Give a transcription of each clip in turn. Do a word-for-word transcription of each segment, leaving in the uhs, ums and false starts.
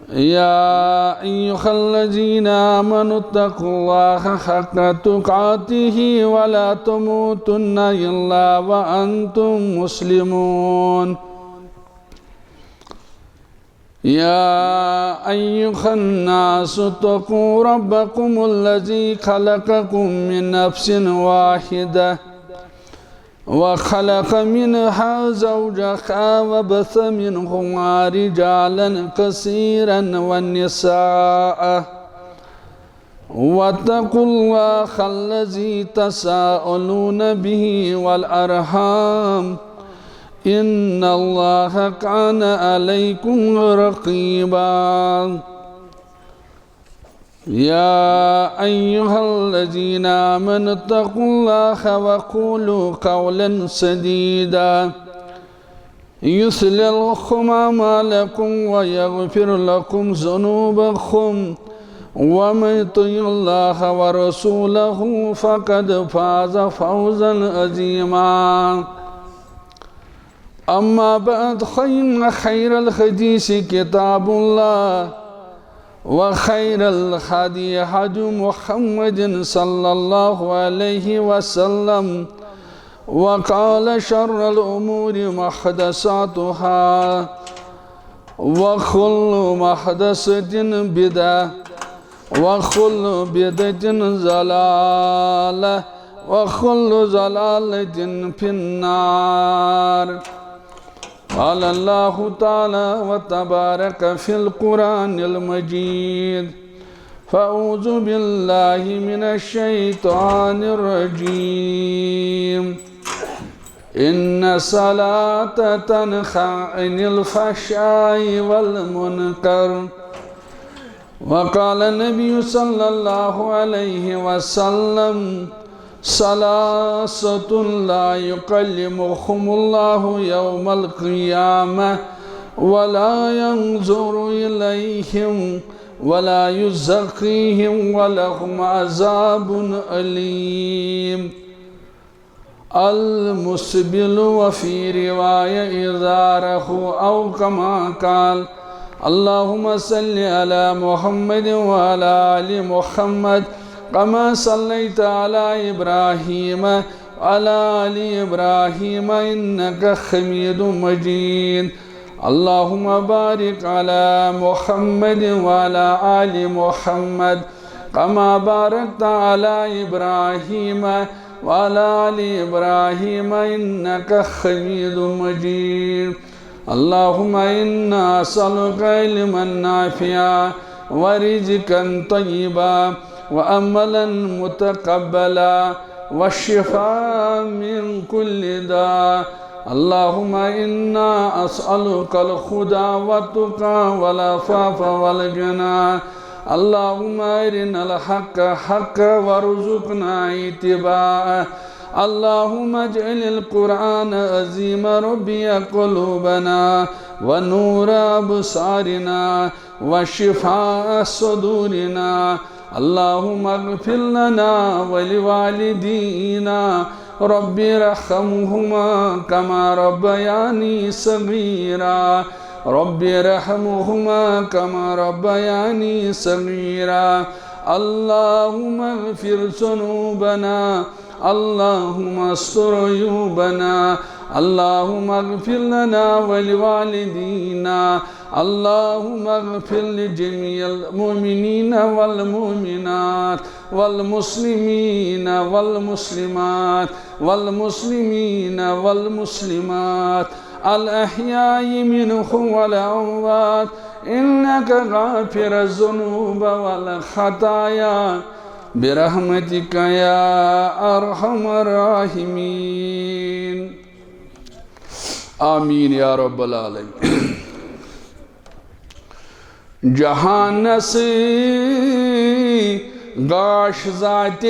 يا أيها الذين آمنوا اتقوا الله حق تقاته ولا تموتن إلا وأنتم مسلمون. يا أيها الناس اتقوا ربكم الذي خلقكم من نفس واحدة وخلق منها زوجها وبث منهما رجالا كثيرا ونساء واتقوا الله الذي تساءلون به والأرحام إن الله كان عليكم رقيبا. يا أيها الذين آمنوا اتقوا الله وقولوا قولا سديدا يصلح لكم أعمالكم ويغفر لكم ذنوبكم ومن يطع الله ورسوله فقد فاز فوزا عظيما. أما بعد، فإن خير الحديث كتاب الله، وخير الهدي هدي محمد صلى الله عليه وسلم، وقال شر الأمور محدثاتها، وكل محدثة بدعة، وكل بدعة ضلالة، وكل ضلالة في النار. قال الله تعالى وتبارك في القرآن المجيد، فأعوذ بالله من الشيطان الرجيم. إن الصلاة تنهى عن الفحشاء والمنكر. وقال النبي صلى الله عليه وسلم، ثلاثة لا يكلمهم الله يوم القيامة ولا ينظر إليهم ولا يزكيهم ولهم عذاب أليم. المسبل وفي رواية إزاره أو كما قال. اللهم صل على محمد وعلى آل محمد كما صليت على إبراهيم وعلى آل إبراهيم إنك حميد مجيد. اللهم بارك على محمد وعلى آل محمد كما باركت على إبراهيم وعلى آل إبراهيم إنك حميد مجيد. اللهم إنا نسألك علما نافعا ورزقا طيبا وعملا متقبلا والشفاء من كل داء. اللهم إنا نسألك الهدى والتقى والعفاف والغنى. اللهم أرنا الحق حقا وارزقنا اتباعه. اللهم اجعل القرآن العظيم ربيع قلوبنا ونور أبصارنا وشفاء صدورنا. اللهم اغفر لنا ولوالدينا. رب ارحمهما كما ربياني صغيرا. رب ارحمهما كما ربياني صغيرا. اللهم اغفر ذنوبنا. اللهم استر عيوبنا. اللهم اغفر لنا ولوالدينا. اللهم اغفر لجميع المؤمنين والمؤمنات والمسلمين والمسلمات والمسلمين والمسلمات الأحياء منهم والأموات إنك غافر الذنوب والخطايا برحمتك يا أرحم الراحمين. آمين يا رب العالمين. جہانس گاش ذاتِ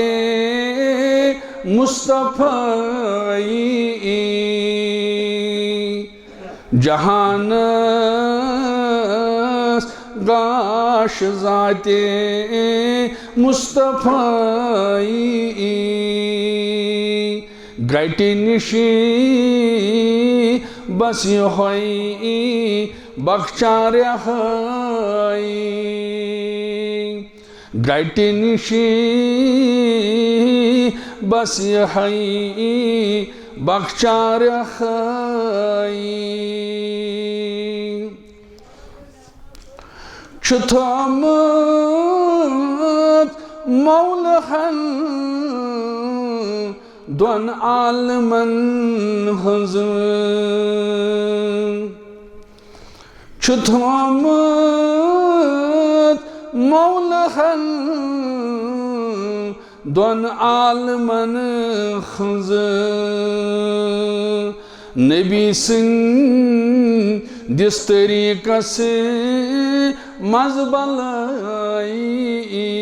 مصطفیٰ، جہانس گاش ذاتِ مصطفیٰ، گٹہِ نِشی بس یہوے بخشان رہائی، گٹہِ نِشی بس یہوے بخشان رہائی۔ چھُ تھوٚمُت مولہن دۄن عالمن ہٕنٛز۔ چھُ تھوٚمُت مولہن دۄن عالمن ہٕنٛز۔ نبی سٕنٛدِس طریٖقس منٛز بلٲیی۔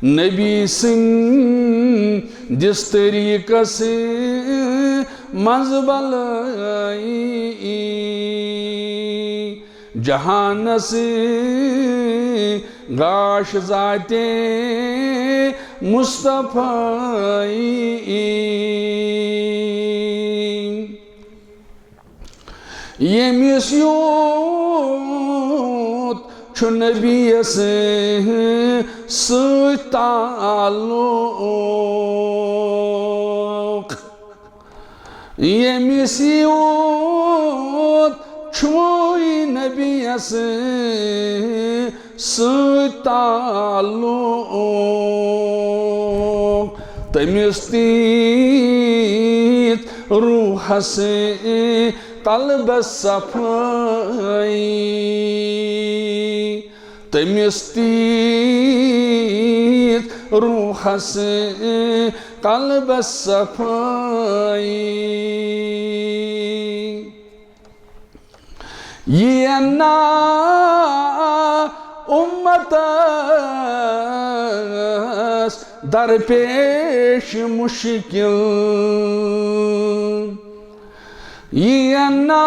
نبی سٕنٛدِس طریٖقس منٛز بلٲیی۔ جہانس گاش ذاتِ مصطفیٰ۔ ییٚمِس یوت چھُ نبیَس سۭتۍ تعلق، ییٚمِس یوت چھُے نبیَس سۭتۍ تعلق، تٔمِس تیٖژ روحس قلبس صفٲیی، تٔمِس تیٖژ روحس قلبس صفٲیی۔ یِیَن نا اُمتس درپیش مشکل، یِیَن نا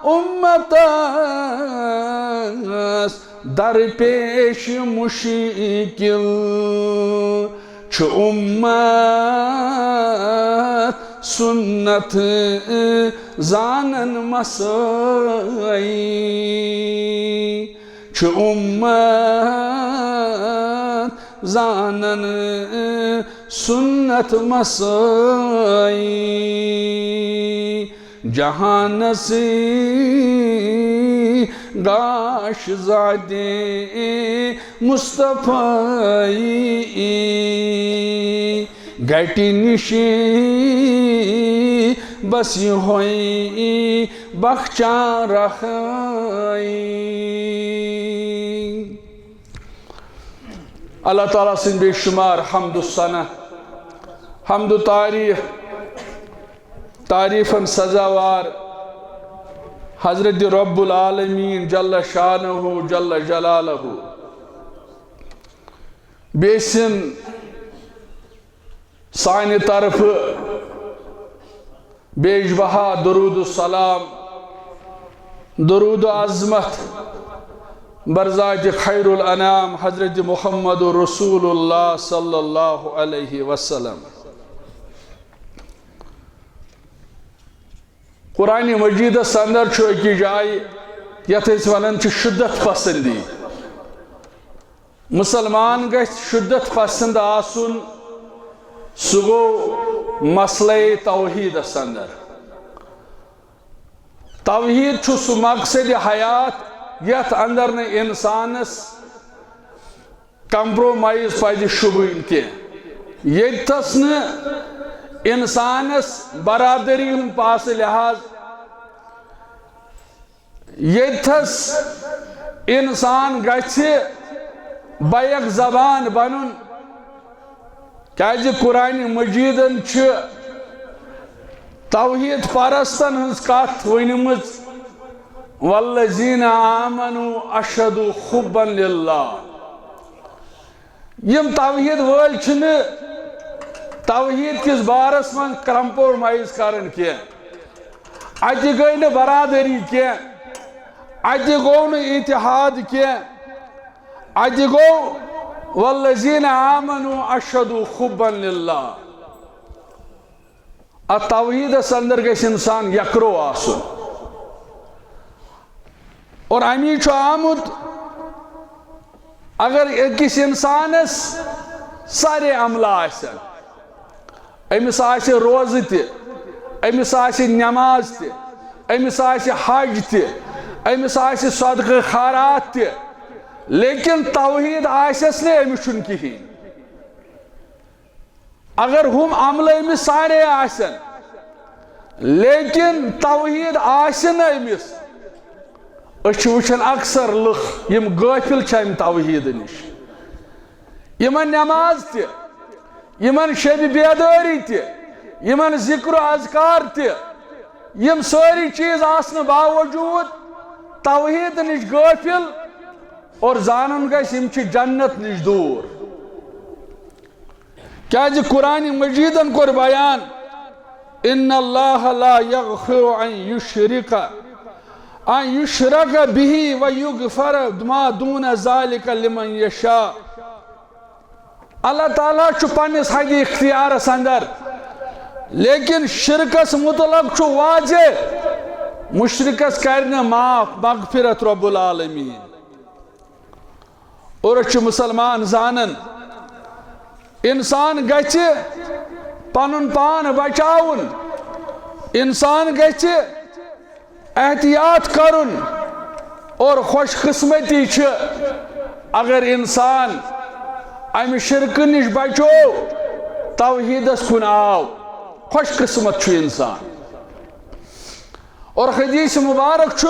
اُمتس درپیش مشکل، چھُ اُمت سُنت زانن مسٲیی، چھُ اُمت زانن سُنت مسٲیی۔ جہانس گاش ذاتِ مصطفیٰ، گٹہِ نِشی بس یہوے بخشان رہائی۔ اللہ تعالیٰ سٕنٛدۍ بے شمار حمد و ثنا، حمد و تعریف، تعریفن سزاوار حضرت رب العالمین جل شانہ جل جلالہ۔ بیٚیہِ سٕنٛد سانہِ طرفہٕ بیش بہا درود و سلام، درود و عظمت بر ذات خیر الانام حضرت محمد رسول اللہ صلی اللہ علیہ وسلم۔ قرآن مجیدس اندر چھُ أکِس جایہِ، یتھ أسۍ ونان چھِ شدت پسندی۔ مسلمان گژھِ شدت پسند آسُن، سُہ گوٚو مسئلہ توحیدس اندر۔ توحید چھُ سُہ مقصد حیات یتھ اندر نہٕ انسانس کمپرومائز پزِ شوٗبٕنۍ کینٛہہ، ییٚتتھس نہٕ انسانس برادری ہُنٛد پاسہٕ لحاظ، ییٚتتھس انسان گژھِ بیک زبان بنُن، کیازِ قرآن مجیدن چھِ توحید پرستن ہٕنٛز کتھ ؤنمٕژ، "والذین آمنوا اشد حبا للہ"۔ یِم توحید وٲلۍ چھِنہٕ توحید کِس بارس منٛز کمپرومائز کران کینٛہہ۔ اتہِ گٔے نہٕ برادری کینٛہہ، اتہِ گوٚو نہٕ اتحاد کینٛہہ، اتہِ گوٚو "والذین آمنوا اشد حبا للہ"۔ اتھ توحیدس اندر گژھِ انسان یکرو آسُن۔ اور امی چھُ آمُت، اگر أکِس انسانس سارے عملہٕ آسن، أمِس آسہِ روزٕ تہِ، أمِس آسہِ نماز تہِ، أمِس آسہِ حج تہِ، أمِس آسہِ صدقہٕ خیرات تہِ، لیکن توحید آسٮ۪س نہٕ، أمِس چھُنہٕ کِہیٖنۍ۔ اگر ہُم عملہٕ أمِس سارے آسن، لیکن توحید آسہِ نہٕ أمِس، أسۍ چھِ وٕچھان اکثر لُکھ یِم غٲفِل چھِ امہِ توحیدٕ نِش، یِمن نماز تہِ، یِمن شبِ بیدٲری تہِ، یِمن ذکر و اذکار تہِ، یِم سٲری چیٖز آسنہٕ باوجوٗد توحیدٕ نِش غٲفِل، اور زانُن گژھِ یِم چھِ جنت نِش دوٗر۔ کیازِ قرآن مجیدن کوٚر بیان، ان اللہ لا یغفر ان یشرک، ان یشرک به و یغفر ما دون ذلک لمن یشاء۔ اللہ تعالیٰ چھُ پننِس حدِ اختیارس اندر، لیکن شرکس متعلق چھُ واضح، مشرکس کرِ نہٕ معاف مغفرت رب العالمین۔ اور أسۍ چھِ مسلمان زانان، انسان گژھِ پنُن پان بچاوُن، انسان گژھِ احتیاط کرُن، اور خوش قسمتی چھِ اگر انسان امہِ شرکہٕ نِش بچو، توحیدس کُن آو، خوش قسمت چھُ انسان۔ اور حدیث مبارک چھُ،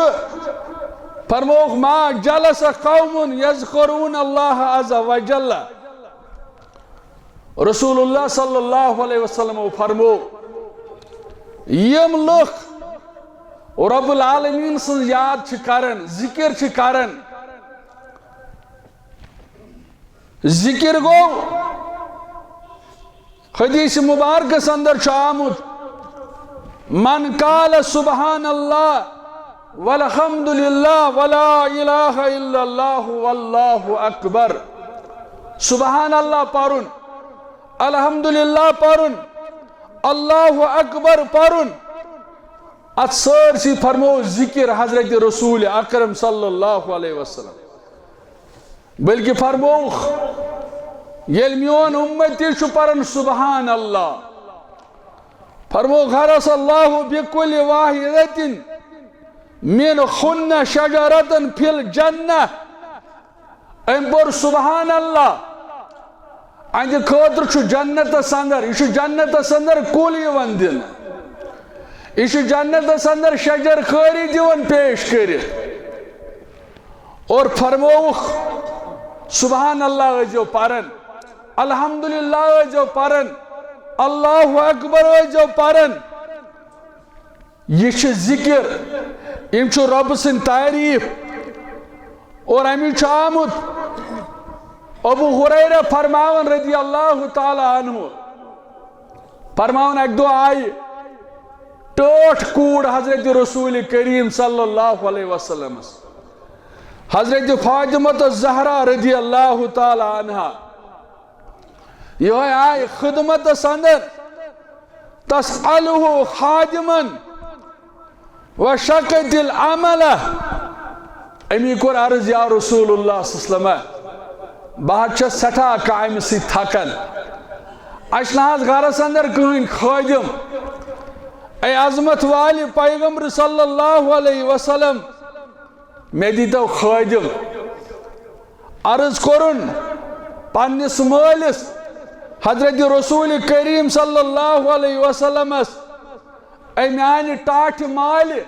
فرمووُکھ، ما جلس قوم یذکرون اللہ عز وجل۔ رسول اللہ صلی اللہ علیہ وسلم فرمو، یِم لُکھ رب العالمین سٕنٛز یاد چھِ کران، ذکر چھِ کران، ذکر گوٚو، حدیث مبارکس اندر چھُ آمُت، من قال سبحان اللہ والحمد للہ ولا الہ الا اللہ واللہ اکبر۔ سبحان اللہ پرُن، الحمدللہ پرُن، اللہ اکبر پرُن۔ اتھ سٲرسٕے فرموو ذکر حضرت رسول اکرم صلی اللہ علیہ وسلم۔ بلکہ فرمووُکھ، ییٚلہِ میون اُمتی چھُ پران سبحان اللہ، فرموو، غرس اللہ بکل واحدۃ منہن شجرۃ فی الجنہ۔ أمۍ پوٚر سبحان اللہ، اہندِ خٲطرٕ چھُ جنتس اندر، یہِ چھُ جنتس اندر کُل یِوان دِنہٕ، یہِ چھُ جنتس اندر شجر خٲری دِوان پیش کٔرِتھ۔ اور فرمووُکھ، سبحان اللہ ٲسۍزیو پران، الحمدللہ ٲسۍزیو پران، اللہ اکبر ٲسۍزیو پران۔ یہِ چھِ ذکر، یِم چھِ رۄبہٕ سٕنٛدۍ تعریٖف۔ اور اَمِچ چھُ آمُت ابو ہریرہ فرماوان رضی اللہ تعالیٰ عنہ، فرماوان، اَکہِ دۄہ آیہِ ٹٲٹھ کوٗر حضرت رسول کریم صلی اللہ علیہ وسلمس، حضرت فاطمہ الزہرا رضی اللہ تعالیٰ عنہا۔ یہوے آیہِ خدمتس اندر، تسألہ خادمن و شقت العملہ۔ امی کوٚر عرض، یا رسول اللہ صلی اللہ علیہ وسلم، بہٕ حظ چھَس سٮ۪ٹھاہ کامہِ سۭتۍ تھکان، اَسہِ چھُنہٕ حظ گرس اندر کٕہٕنۍ خٲدم۔ اے عظمت والہِ پیغمبر صلی اللہ علیہ وسلم، مےٚ دیٖتو خٲدم۔ عرض کوٚرُن پننِس مٲلِس حضرت رسول کریم صلی اللہ علیہ وسلمس، اے میانہِ ٹاٹھہِ مالہِ،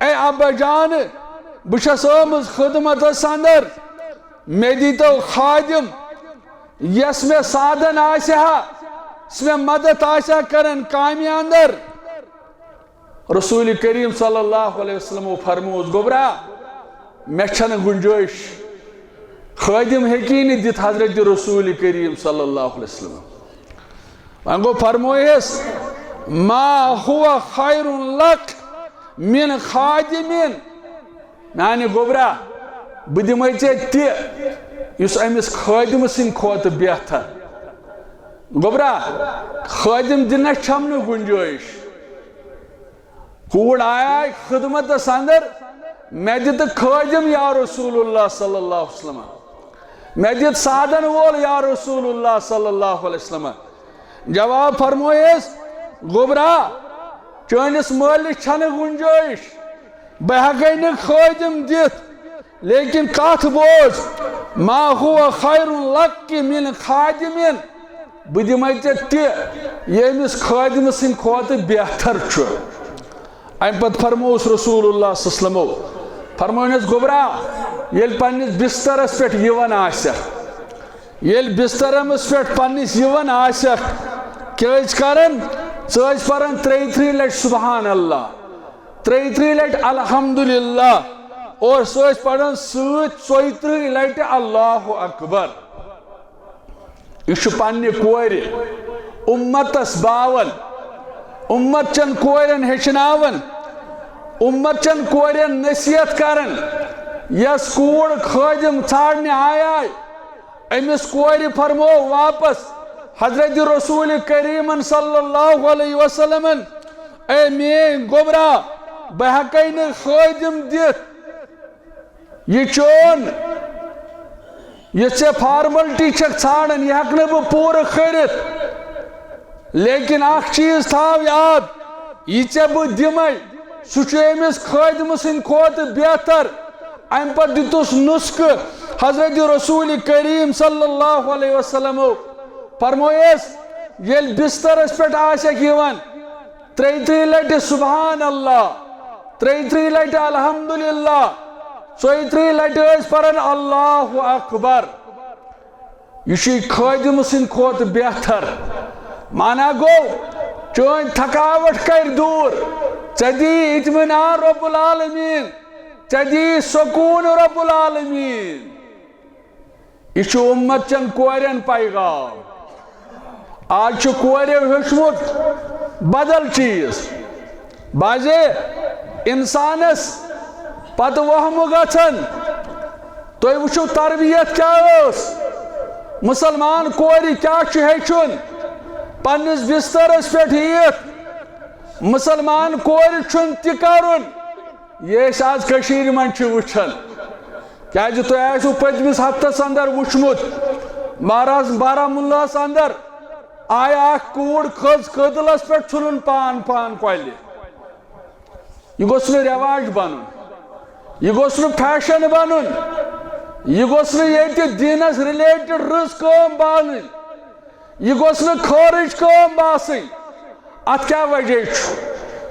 اے ابا جانہٕ، بہٕ چھَس آمٕژ خدمتس اندر، مےٚ دیٖتو خادم، یس مےٚ سادن آسہِ ہا، یس مےٚ مدد آسہِ ہا کران کامہِ اندر۔ رسول کریم صلی اللہ علیہ وسلم فرمووس، گوٚبرا، مےٚ چھنہٕ گنجٲیش، خٲدم ہیٚکی نہٕ دِتھ حضرت رسول کریم صلی اللہ علیہ وسلم۔ وۄنۍ گوٚو فرمووُس، ما هو خیر لک من خادم۔ میانہِ گوٚبرا، بہٕ دِمے ژےٚ تہِ، یُس أمِس خٲدمہٕ سٕنٛدِ کھۄتہٕ بہتر۔ گوٚبرا، خٲدِم دِنَس چھَم نہٕ گُنجٲیِش۔ کوٗر آیہِ خدمتس اندر، مےٚ دِ تہٕ خٲدِم یا رسول اللہ صلی اللہ علیہ وسلم، مےٚ دِ سادن وول یا رسول اللہ صلی اللہ علیہ وسلم۔ جواب فرمویس، گوٚبرا، چٲنِس مٲلِس چھنہٕ گُنجٲیِش، بہٕ ہٮ۪کے نہٕ خٲدِم دِتھ، لیکن کتھ بوز، ما هو خیر لک من خادم، بہٕ دِمے ژےٚ تہِ، ییٚمِس خٲدِمہٕ سٕنٛدِ کھۄتہٕ بہتر چھُ۔ امہِ پتہٕ فرمووُس رسول اللہ صلی اللہ علیہ وسلمو، فرمٲونس، گوٚبرا، ییٚلہِ پننِس بسترس پٮ۪ٹھ یِوان آسٮ۪کھ، ییٚلہِ بسترس پٮ۪ٹھ پننِس یِوان آسٮ۪کھ، کیٛاہ ٲسۍ کران؟ ژٕ ٲسۍ پران ترٛیہِ ترٛیہِ لٹہِ سبحان اللہ، ترٛیہِ ترٛیہِ لٹہِ الحمدللہ، اور سُہ ٲسۍ پران سۭتۍ ژۄیہِ ترٛہ لٹہِ اللہ اکبر۔ یہِ چھُ پننہِ کورِ اُمتس باوان، اُمت چٮ۪ن کورٮ۪ن ہیٚچھناوان، اُمت چٮ۪ن کورٮ۪ن نصیحت کران۔ یۄس کوٗر خٲدِم ژھانڈنہِ آیے، أمِس کورِ فرموو واپس حضرت رسول کریمن صلی اللہ علیہ وسلمن، اے میٲنۍ گوٚبرا، بہٕ ہٮ۪کے نہٕ خٲدِم دِتھ۔ یہِ چون، یہِ ژےٚ فارملٹی چھکھ ژھانڈان، یہِ ہٮ۪کہٕ نہٕ بہٕ پوٗرٕ کٔرِتھ۔ لیکن اکھ چیٖز تھاو یاد، یہِ ژےٚ بہٕ دِمے، سُہ چھُ أمِس خٲدمہٕ سٕنٛدِ کھۄتہٕ بہتر۔ امہِ پتہٕ دِتُس نُسخہٕ حضرت رسول کریم صلی اللہ علیہ وسلمو۔ فرمویس، ییٚلہِ بسترس پٮ۪ٹھ آسٮ۪کھ یِوان، ترٛیہِ ترٛیہِ لٹہِ سبحان اللہ، ترٛیہِ ترٛیہِ لٹہِ الحمدللہ، ژۄیہِ ترٛیہِ لٹہِ ٲسۍ پران اللہ اکبر۔ یہِ چھُ خٲدِمہٕ سٕنٛدِ کھۄتہٕ بہتر۔ مانا گوٚو، چٲنۍ تھکاوٹ کرِ دوٗر، ژےٚ دی اطمینان رب العالمین، ژےٚ دی سکوٗن رب العالمین۔ یہِ چھُ اُمت چٮ۪ن کورٮ۪ن پیغام۔ آز چھُ کورٮ۪و ہیوٚچھمُت بدل چیٖز۔ بعضے انسانس پتہٕ وہمہٕ گژھان۔ تُہۍ وٕچھِو تربیت کیٛاہ ٲس، مُسلمان کورِ کیٛاہ چھُ ہیٚچھُن۔ پننِس بسترس پٮ۪ٹھ یِتھ مُسلمان کورِ چھُنہٕ تہِ کرُن۔ یہِ أسۍ آز کٔشیٖرِ منٛز چھِ وٕچھان۔ کیازِ تۄہہِ آسِوٕ پٔتمِس ہفتس اندر وٕچھمُت، مہراز بارہمُلہس اندر آیہِ اکھ کوٗر، کھٔژ کٔدلس پٮ۪ٹھ، ژھُنُن پان پان کۄلہِ۔ یہِ گوٚژھ نہٕ رٮ۪واج بنُن، یہِ گوٚژھ نہٕ فیشن بنُن، یہِ گوٚژھ نہٕ ییٚتہِ دیٖنس رِلیٹڈ رٕژ کٲم بنٕنۍ۔ یہِ گوٚژھ نہٕ خٲرٕچ کٲم باسٕنۍ۔ اتھ کیٛاہ وجہ چھُ؟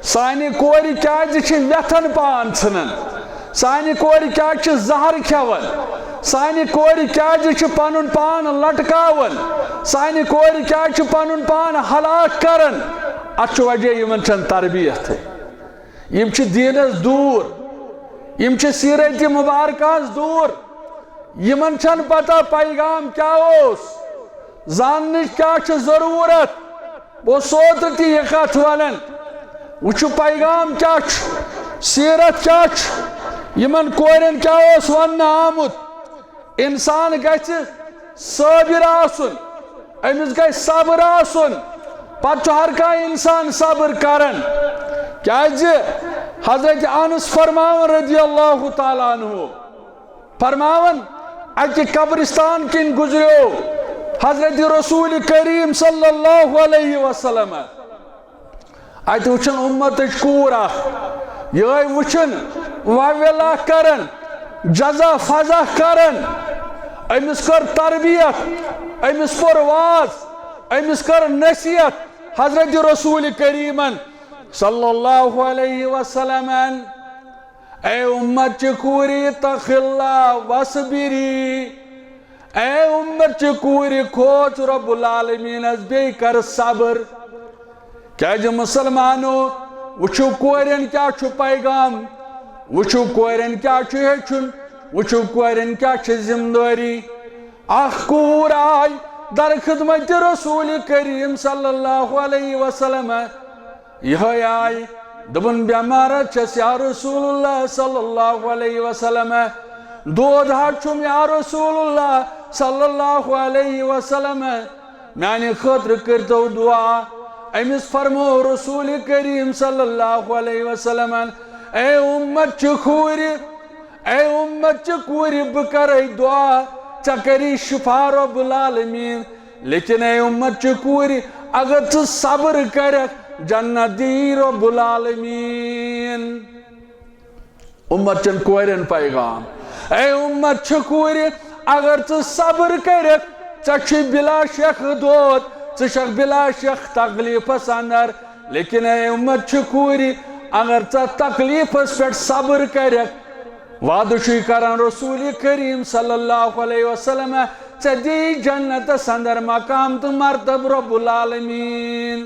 سانہِ کورِ کیٛازِ چھِ وٮ۪تھن پان ژھٕنان؟ سانہِ کورِ کیٛازِ چھِ زہر کھٮ۪وان؟ سانہِ کورِ کیٛازِ چھِ پنُن پان لٹکاوان؟ سانہِ کورِ کیٛازِ چھِ پنُن پان ہلاک کران؟ اتھ چھُ وجہ، یِمن چھنہٕ تربیتھٕے۔ یِم چھِ دیٖنس دوٗر، یِم چھِ سیرت مبارکس دوٗر۔ یِمن چھنہٕ پتہ پیغام کیٛاہ اوس، زاننٕچ کیٛاہ چھِ ضروٗرت۔ بہٕ اوسُس اوترٕ تہِ یہِ کتھ ونان، وٕچھِو پیغام کیٛاہ چھُ، سیرت کیٛاہ چھُ، یِمن کورٮ۪ن کیٛاہ اوس وننہٕ آمُت۔ انسان گژھِ صٲبِر آسُن، أمِس گژھِ صبر آسُن۔ پتہٕ چھُ ہر کانٛہہ انسان صبر کران۔ کیازِ؟ حضرت انس فرماوان رضی اللہ تعالیٰ عنہ، فرماوان، اکہِ قبرستان کِنۍ گزریو حضرت رسول کریم صلی اللہ علیہ وسلم۔ اتہِ وٕچھن اُمتٕچ کوٗر اکھ، یِہوٚے وٕچھن، واویلا کرن، جزا فضا کرن۔ أمِس کٔر تربیت، أمِس پوٚر واز، أمِس کٔر نصیحت حضرت رسول کریمن صلی اللہ علیہ وسلمن۔ اے اُمت چہِ کوٗرِ، اتق اللہ واصبری۔ اے اُمت چہِ کوٗرِ، کھوژ رب العالمینس، بیٚیہِ کر صبر۔ کیازِ مسلمانو، وٕچھِو کورٮ۪ن کیٛاہ چھُ پیغام، وٕچھِو کورٮ۪ن کیٛاہ چھُ ہیٚچھُن، وٕچھِو کورٮ۪ن کیٛاہ چھِ ذمہٕ دٲری۔ اکھ کوٗر آے در خدمت رسول کریم صلی اللہ علیہ وسلم۔ یِہوٚے آیہِ، دوٚپُن، "بٮ۪مار حظ چھَس یا رسول اللہ صلی اللہ علیہ وسلم، دود حظ چھُم یا رسول اللہ صلی اللہ علیہ وسلم۔" میانہِ خٲطرٕ کٔرۍتو دعا۔ أمِس فرموو رسول کریم صلی اللہ علیہ وسلمن، اے امت چہِ کورِ، اے امت چہِ کورِ، بہٕ کرے دعا، ژےٚ کری شفا رب العالمین۔ لیکن اے امت چہِ کورِ، اگر ژٕ صبر کرکھ، جنت دی رب العالمین۔ امت چن کورین پیغام۔ اے امت چہِ کورِ، اگر ژٕ صبر کرکھ، ژےٚ چھُے بلا شک دود، ژٕ چھکھ بلا شک تکلیفس اندر۔ لیکن اے امت چہِ کورِ، اگر ژٕ تکلیفس پٮ۪ٹھ صبر کرکھ، وعدٕ چھُے کران رسول کریم صلی اللہ علیہ وسلم، ژےٚ دی جنتس اندر مقام تہٕ مرتب رب العالمین۔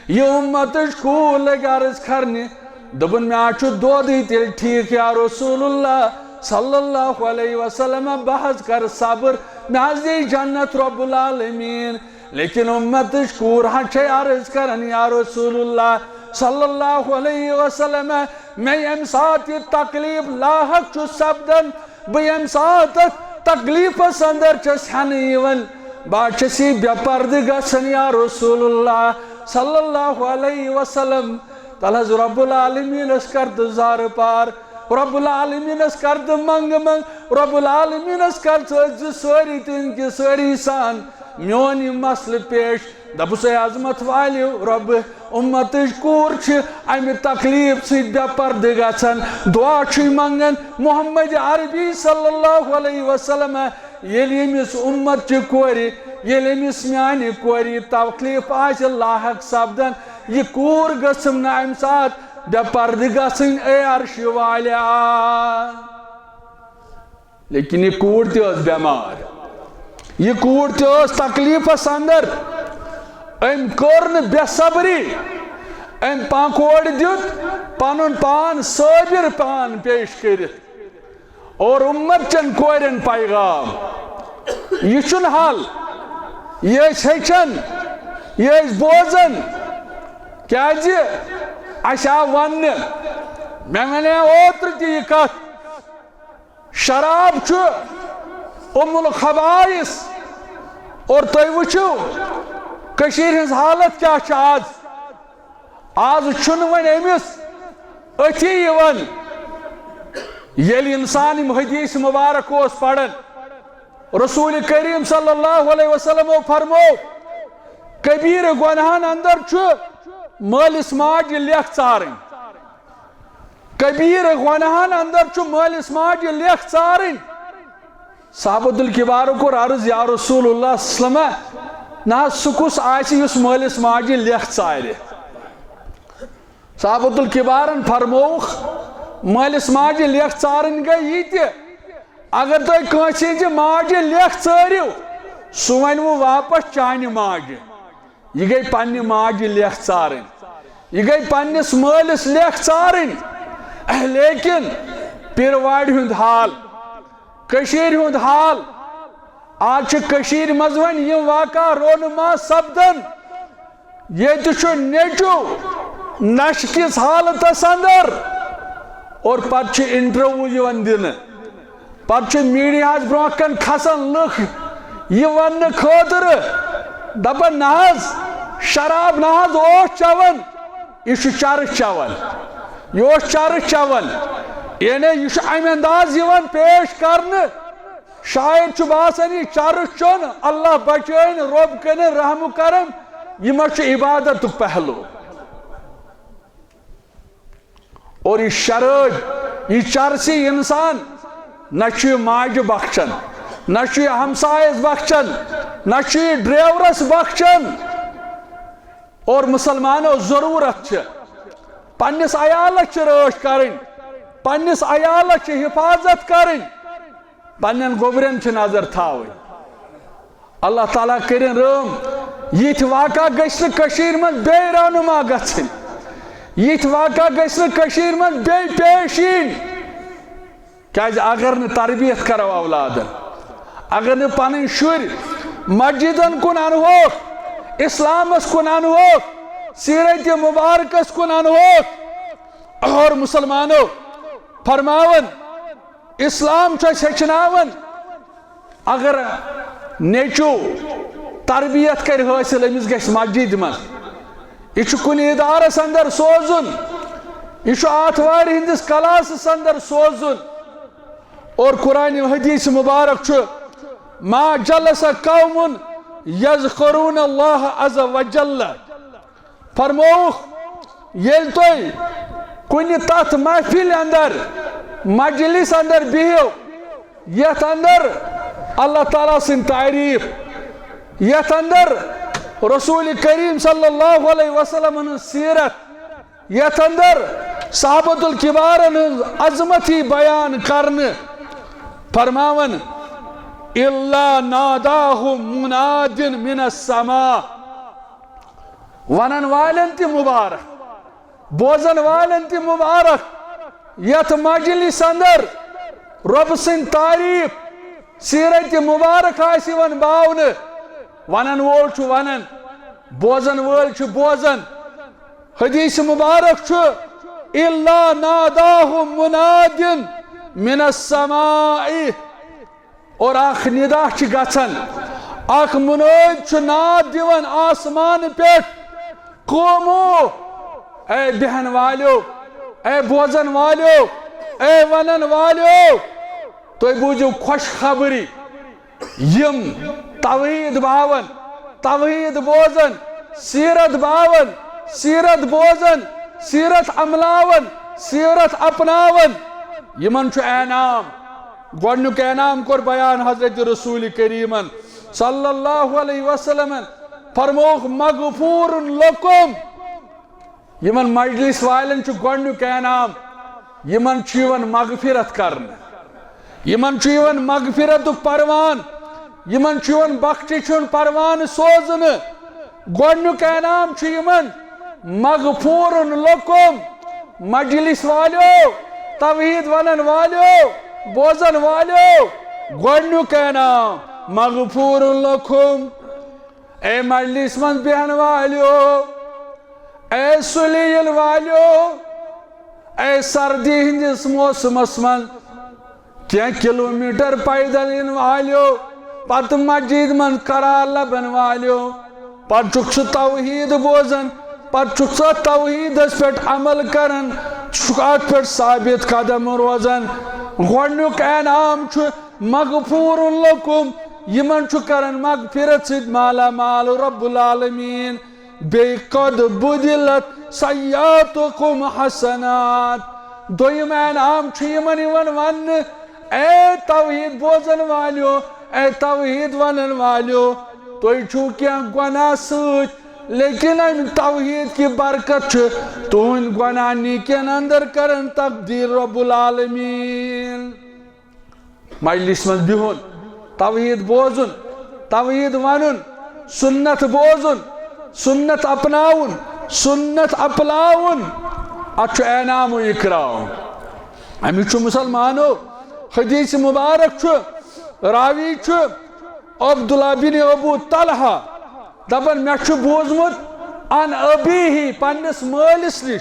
یہِ امتٕچ کوٗر لٔج عرض کرنہِ، دوٚپُن، مےٚ حظ چھُ دودٕے تیٚلہِ ٹھیٖک یا رسول اللہ صلی اللہ علیہ وسلم، بہٕ حظ کرٕ صبر، مےٚ حظ دی جنت رب العالمین۔ لیکن امتٕچ کوٗر حظ چھے عرض کران، یا رسول اللہ صلی اللہ علیہ وسلم، مےٚ ییٚمہِ ساتہٕ یہِ تکلیف لاحق چھُ سپدان، بہٕ ییٚمہِ ساتہٕ تکلیفس اندر چھَس ہٮ۪نہٕ یِوان، بہٕ حظ چھَس یہِ بے پردٕ گژھان یا رسول اللہ صلی اللہ علیہ وسلم۔ تَلہٕ حظ رب العالمینس کر تہٕ زارٕ پار، رب العالمینس کر تہٕ منگہٕ منگ، رب العالمینس کر ژٕ أزۍ سٲری تہٕ أزکہِ سٲری سان میون یہِ مسلہٕ پیش۔ دپُس، اے عظمت والیو رب، امتٕچ کوٗر چھِ امہِ تکلیف سۭتۍ بے پردٕ گژھان، دعا چھُے منگان محمد عربی صلی اللہ علیہ وسلم۔ ییٚلہِ أمِس امت چہِ کورِ، ییٚلہِ أمِس میانہِ کورِ یہِ تکلیف آسہِ لاحق سپدان، یہِ کوٗر گٔژھٕم نہٕ امہِ ساتہٕ بے پردٕ گژھٕنۍ، اے عرشہِ والیا۔ لیکن یہِ کوٗر تہِ ٲس بٮ۪مار، یہِ کوٗر تہِ ٲس تکلیفس اندر۔ أمۍ کٔر نہٕ بے صبری، أمۍ پانکوڑ دیُت پنُن پان صٲبر پان پیش کٔرِتھ۔ اور امت چن کورٮ۪ن پیغام، یہِ چھُنہٕ حل، یہِ أسۍ ہیٚچھان، یہِ أسۍ بوزان۔ کیازِ؟ اسہِ آو وننہٕ، مےٚ ونے اوترٕ تہِ یہِ کتھ، شراب چھُ ام الخبائث۔ اور تُہۍ وٕچھِو، کٔشیٖرِ ہٕنٛز حالت کیٛاہ چھِ آز۔ آز چھُنہٕ وۄنۍ أمِس أتھی یِوان۔ ییٚلہِ اِنسان یِم حدیث مبارک اوس پران، رسول کریم صلی اللہ علیہ وسلمو فرمو، کبیٖرٕ گۄناہن اندر چھُ مٲلِس ماجہِ لیکھ ژارٕنۍ۔ کبیٖرٕ گۄناہن اندر چھُ مٲلِس ماجہِ لیکھ ژارٕنۍ۔ صحابۃ الکبارو کوٚر عرض، یا رسول اللہ صلی اللہ علیہ وسلم، نہ حظ، سُہ کُس آسہِ یُس مٲلِس ماجہِ لیکھ ژارِ؟ صحابۃ الکبارن فرمووُکھ، مٲلِس ماجہِ لیکھ ژارٕنۍ گٔے یہِ تہِ، اگر تُہۍ کٲنٛسہِ ہٕنٛزِ ماجہِ لیکھ ژٲرِو، سُہ ونہِ وۄنۍ واپس چانہِ ماجہِ۔ یہِ گٔے پننہِ ماجہِ لیکھ ژارٕنۍ، یہِ گٔے پننِس مٲلِس لیکھ ژارٕنۍ۔ لیکن پیٖرٕ وارِ ہُنٛد حال، کٔشیٖرِ ہُنٛد حال، آز چھِ کٔشیٖرِ منٛز وۄنۍ یِم واقعہ رونما سپدان، ییٚتہِ چھُ نیٚچو نشہٕ کِس حالتس اندر اور پتہٕ چھُ انٹرویو یِوان دِنہٕ۔ پتہٕ چھِ میٖڈیاہَس برونٛہہ کَنہِ کھسان لُکھ یہِ وَننہٕ خٲطرٕ، دَپان، نہ حظ، شراب نہ حظ اوس چٮ۪وان، یہِ چھُ چرٕس چٮ۪وان، یہِ اوس چرٕس چٮ۪وان۔ یعنی یہِ چھُ اَمہِ انداز یِوان پیش کرنہٕ، شاید چھُ باسان، یہِ چرٕس چیوٚن، اللہ بچٲیِن، رۄب کٔرِن رحم و کرم، یہِ ما چھُ عبادتُک پہلو؟ اور یہِ شرٲبۍ، یہِ چرسی انسان، نہ چھُ یہِ ماجہِ بخچان، نہ چھُ یہِ ہمسایس بخچان، نہ چھُ یہِ ڈرائیورس بخچان۔ اور مسلمانو، ضرورت چھِ پننِس عیالس چھِ رٲچھ کرٕنۍ، پننِس عیالس چھِ حفاظت کرٕنۍ، پننٮ۪ن گوٚبرٮ۪ن چھِ نظر تھاوٕنۍ۔ اللہ تعالیٰ کٔرِن رحم، یِتھۍ واقعہ گٔژھۍ نہٕ کٔشیٖرِ منٛز بیٚیہِ رونما گژھٕنۍ، یِتھۍ واقعہ گٔژھۍ نہٕ کٔشیٖرِ منٛز بیٚیہِ پیش یِنۍ۔ کیازِ اگر نہٕ تربیت کرو اولادن، اگر نہٕ پنٕنۍ شُرۍ مسجدن کُن انہوکھ، اسلامس کُن انہوکھ، سیرت مبارکس کُن انہوکھ، اور مسلمانو فرماون، اسلام چھُ اَسہِ ہیٚچھناوان، اگر نیٚچو تربیت کرِ حٲصِل، أمِس گژھِ مسجد منٛز، یہِ چھُ کُنہِ ادارس اندر سوزُن، یہِ چھُ آتھوارِ ہٕنٛدِس کلاسس اندر سوزُن۔ اور قرآن حدیث مبارک چھُ، "ما جلس قوم یذکرون اللہ عز وجل"، فرمووُکھ، ییٚلہِ تُہۍ کُنہِ تتھ محفل اندر، مجلس اندر بِہِو، یتھ اندر اللہ تعالیٰ سٕنٛز تعریف، یتھ اندر رسول کریم صلی اللہ علیہ وسلم ہٕنٛز سیرت، یتھ اندر صحابۃ الکبارن ہٕنٛز عظمتی بیان کرنہٕ، فرماون، "الا ناداہ مناد من السماء"، ونن والٮ۪ن تہِ مبارک، بوزن والٮ۪ن تہِ مبارک، یتھ مجلس اندر رۄب سٕنٛدۍ تعریف، سیرت مبارک آسہِ یِوان باونہٕ، ونن وول چھُ ونان، بوزن وٲلۍ چھِ بوزان۔ حدیث مبارک چھُ، "الا ناداہ مناد من السماء"، اور اکھ ندا چھِ گژھان، اکھ منٲدۍ چھُ ناد دِوان آسمان پٮ۪ٹھ، "قومو"، اے بیہن والیو، اے بوزن والیو، اے ونن والیو، تُہۍ بوٗزِو خۄشخبری۔ یِم توحید باون، توحید بوزن، سیرت باون، سیرت بوزن، سیرت عملاون، سیرت اپناون، یِمن چھُ انعام۔ گۄڈنیُک انعام کوٚر بیان حضرت رسول کریمن صلی اللہ علیہ وسلمن، فرمووُکھ، "مغفور لکم"۔ یِمن مجلس والٮ۪ن چھُ گۄڈنیُک انعام، یِمن چھُ یِوان مغفرت کرنہٕ، یِمن چھُ یِوان مغفرتُک پروان، یِمن چھُ یِوان بخششُن پروان سوزنہٕ۔ گۄڈنیُک انعام چھُ یِمن، "مغفور لکم"، مجلس والیو، توحید ونن والیو، بوزن والیو، گۄڈنیُک انعام، "مغفور لکم"۔ اے مجلس منٛز بیہن والیو، اے سُلہِ یِنہٕ والیو، اے سردی ہٕنٛدِس موسمس منٛز کینٛہہ کلومیٹر پیدل یِنہٕ والیو، پتہٕ مسجد منٛز قرار لبن والیو، پتہٕ چھُکھ ژٕ توحید بوزان، پتہٕ چھُکھ ژٕ توحیدس پٮ۪ٹھ عمل کران، ژٕ چھُکھ اتھ پٮ۪ٹھ ثابت قدم روزان۔ گۄڈنیُک انعام چھُ مغفور لکم، یِمن چھُ کران مغفرت سۭتۍ مالا مال رب العالمین۔ بیٚیہِ، "قد بدلت سیئاتکم حسنات"۔ دوٚیِم انعام چھُ یِمن یِوان وننہٕ، اے توحید بوزن والیو، اے توحید ونن والیو، تُہۍ چھِو کینٛہہ گۄناہ سۭتۍ، لیکن امہِ توحید کہِ برکت چھُ تُہنٛدۍ گۄناہ نیکین اندر کران تبدیل رب العالمین۔ مجلس منٛز بِہُن، توحید بوزُن، توحید ونُن، سنت بوزُن، سنت اپناوُن، سنت اپلاوُن، اتھ چھُ انعام و اکرام۔ امیُک چھُ مسلمانو، حدیث مبارک چھُ، راوی چھُ عبداللہ بن ابو طلحہ، دپان، مےٚ چھُ بوٗزمُت عن ابیہ، پننِس مٲلِس نِش،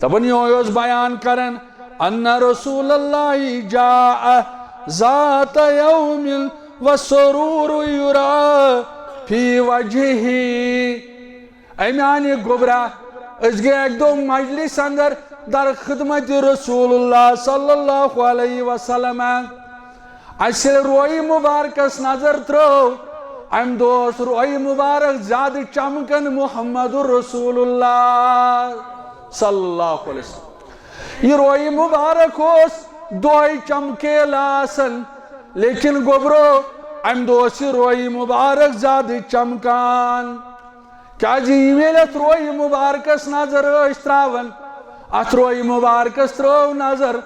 دپان، یِہوٚے اوس بیان کران، ان رسول اللہ جاء ذات یوم والسرور یری فی وجهہ۔ اے میانہِ گوٚبرا، أسۍ گٔے اکہِ دۄہ مجلس اندر در خدمت رسول اللہ صلی اللہ علیہ وسلم۔ اسہِ ییٚلہِ رویہِ مبارکس نظر ترٲو، امہِ دۄہ اوس رویہِ مبارک زیادٕ چمکان محمد رسول اللہ صلی اللہ علیہ وسلم۔ یہِ رویہِ مبارک اوس دۄہے چمکیل آسان، لیکن گوٚبرو، امہِ دۄہ اوس یہِ رویہِ مبارک زیادٕ چمکان۔ کیازِ یِم ییٚلہِ اتھ رویہِ مبارکس نظر ٲسۍ تراوان، اتھ رویہِ مبارکس ترٲو نظر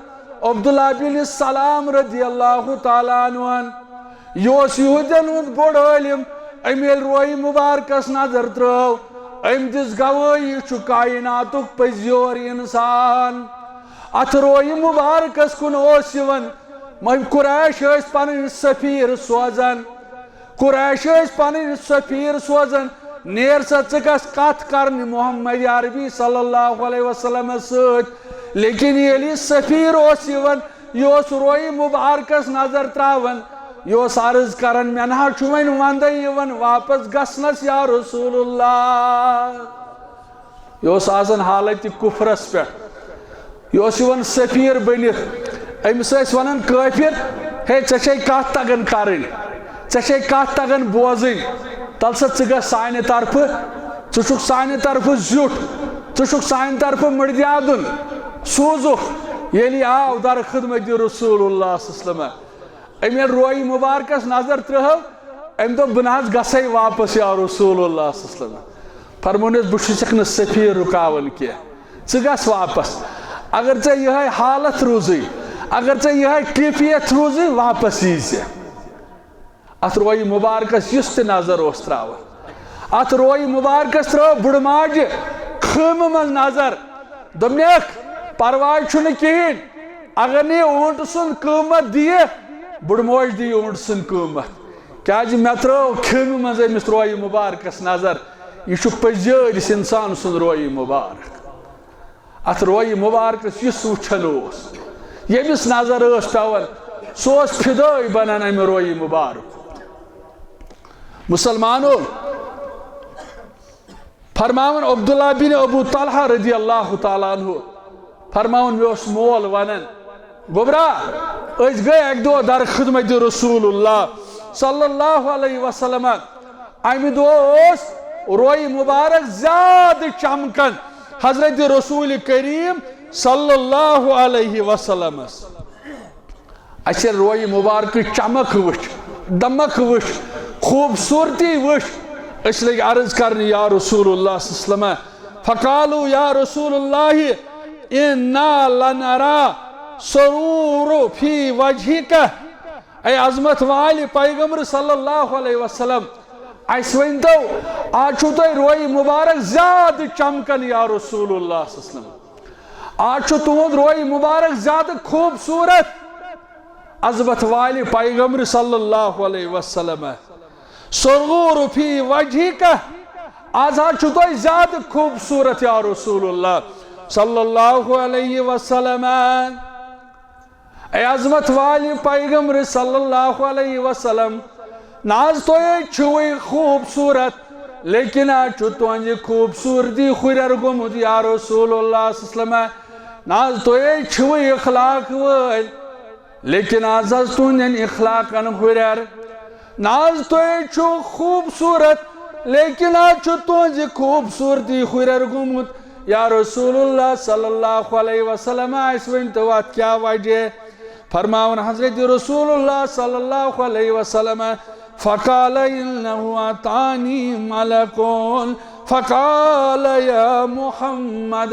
عبداللہ بن سلام رضی اللہ تعالیٰ عنہ۔ یہِ اوس یہودین ہُنٛد بوٚڑ عٲلم۔ أمۍ ییٚلہِ رویہِ مبارکس نظر ترٲو، أمۍ دِژ گوٲہی، یہِ چھُ کائناتُک پٔزیور انسان۔ اتھ رویہِ مبارکس کُن اوس یِوان، مگر قریش ٲسۍ پنٕنۍ سفیر سوزان۔ قریش ٲسۍ پنٕنۍ سفیر سوزان، "نیر سا، ژٕ گژھ کتھ کرنہِ محمد عربی صلی اللہ علیہ وسلمس سۭتۍ۔" لیکن ییٚلہِ یہِ سفیر اوس یِوان، یہِ اوس رویہِ مبارکس نظر تراوان، یہِ اوس عرض کران، مےٚ نہ حظ چھُ وۄنۍ وندے یِوان واپس گژھنس یا رسول اللہ۔ یہِ اوس آسان حالتِ کفرس پٮ۪ٹھ، یہِ اوس یِوان سفیر بٔنِتھ۔ أمِس ٲسۍ ونان کٲفِر، ہے، ژےٚ چھے کتھ تگان کرٕنۍ، ژےٚ چھے کتھ تگان بوزٕنۍ، تلہٕ سا ژٕ گژھ سانہِ طرفہٕ، ژٕ چھُکھ سانہِ طرفہٕ زیُٹھ، ژٕ چھُکھ سانہِ طرفہٕ مٔردیادُن۔ سوٗزُکھ۔ ییٚلہِ یہِ آو در خدمتِ رسول اللہ صلی اللہ علیہ وسلم، أمۍ ییٚلہِ رویہِ مُبارکس نظر ترٲو، أمۍ دوٚپ، بہٕ نہ حظ گژھے واپس یا رسول اللہ صلی اللہ علیہ وسلم۔ فرمونس، بہٕ چھُسکھ نہٕ سفیر رُکاوان کینٛہہ، ژٕ گژھ واپس۔ اگر ژےٚ یِہے حالت روٗزٕے، اگر ژےٚ یِہے کیفیت روٗزٕے، واپس یی زِ۔ اتھ رویہِ مُبارکس یُس تہِ نظر اوس تراوان، اتھ رویہِ مُبارکس ترٲو بُڈٕ ماجہِ خۭمہٕ منٛز نظر۔ دوٚپنکھ، پرواے چھُنہٕ کِہیٖنۍ، اگر نہٕ یہِ اوٗنٹ سُنٛد قۭمتھ دِیہِ، بُڈٕ موج دِیہِ اوٗنٹ سُنٛد قۭمتھ، کیازِ مےٚ ترٲو خۭمہٕ منٛز أمِس رویہِ مُبارکس نظر۔ یہِ چھُ پٔزۍ یٲرۍ اِنسان سُنٛد رویہِ مُبارک۔ اتھ رویہِ مُبارکس یُس وٕچھان اوس، ییٚمِس نظر ٲس پٮ۪وان، سُہ اوس فدٲے بنان امہِ رویہِ مُبارک۔ مسلمانو، فرماوان عبداللہ بن ابو طلحہ رضی اللہ تعالیٰ عنہ، فرماوان، مےٚ اوس مول ونان، گوٚبرا، أسۍ گٔے اکہِ دۄہ در خدمت رسول اللہ صلی اللہ علیہ وسلم۔ امہِ دۄہ اوس رویہِ مُبارک زیادٕ چمکان حضرت رسول کریم صلی اللہ علیہ وسلمس۔ اسہِ ییٚلہِ رویہِ مُبارکٕچ چمک وٕچھ، دمک وٕچھ، خوٗبصوٗرتی وٕچھ، أسۍ لٔگۍ عرض کرنہِ، یا رسول اللہ صلی اللہ علیہ وسلم، فقالوا یا رسول اللہ انا لنرى سرور فی وجهک۔ اے عظمت والہِ پیغمبر صلی اللہ علیہ وسلم، اسہِ ؤنۍ تو، آز چھُو تۄہہِ رویہِ مُبارک زیادٕ چمکان یا رسول اللہ صلی اللہ علیہ وسلم، آز چھُ تُہُنٛد رویہِ مُبارک زیادٕ خوٗبصوٗرت۔ عظمت والہِ پیغمبر صلی اللہ علیہ وسلم، سرور فی وجهک، آز حظ چھُو تۄہہِ زیادٕ خوٗبصوٗرت یا رسول اللہ صلی اللہ علیہ وسلم۔ اے عظمت والہِ پیغمبر صلی اللہ علیہ وسلم، نہ حظ تُہۍ چھِوٕے خوٗبصوٗرت، لیکن آز چھُ تُہنٛزِ خوٗبصوٗرتی ہُرٮ۪ر گوٚمُت یا رسول اللہ صلی اللہ علیہ وسلم۔ نہ حظ تُہۍ چھِوٕے اخلاق وٲلۍ، لیکن آز حظ تُہنٛدٮ۪ن اخلاقن ہُرٮ۪ر۔ نہ حظ تُہۍ چھِو خوٗبصوٗرت، لیکن آز چھُ تُہنٛزِ خوٗبصوٗرتی ہُرٮ۪ر گوٚمُت۔ یا رسول اللہ صلی اللہ علیہ وسلم، اسہِ ؤنۍ تو اتھ کیٛاہ وجہ؟ فرماوان حضرت رسول اللہ صلی اللہ علیہ وسلم، فقال انه اتانی ملک فقال یا محمد۔